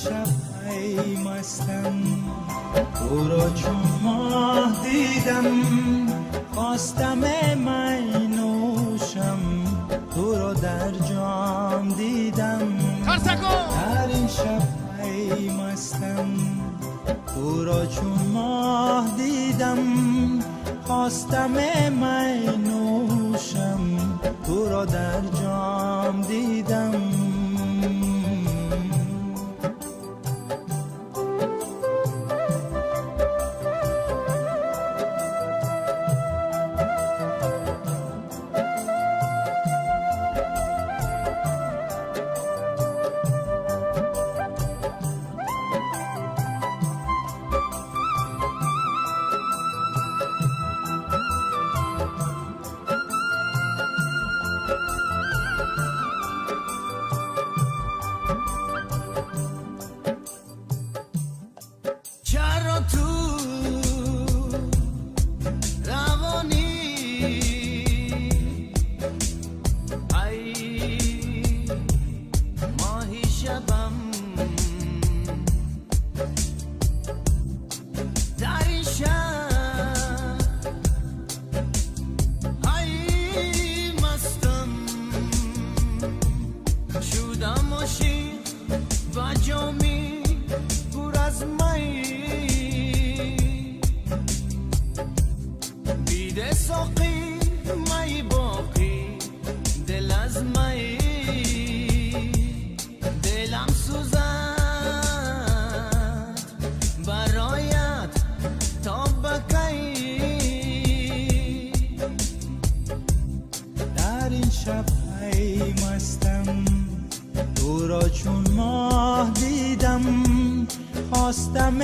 Шаб эй мастам, туро чун моҳ дидам, хостам май нӯшам, туро дар ҷом дидам. Дар ин шаб эй мастам, туро чун моҳ дидам, хостам май нӯшам, туро дар ҷом дидам. Чаро ту равонӣ, ай моҳи шабам, дар ин шаб ай мастам, шудам ошиқ ба ҷоми пур аз май, биде соқӣ май боқӣ, дил аз май, дилам сӯзад бароят то ба кай? Дар ин шаб эй мастам, туро чун моҳ дидам, хостам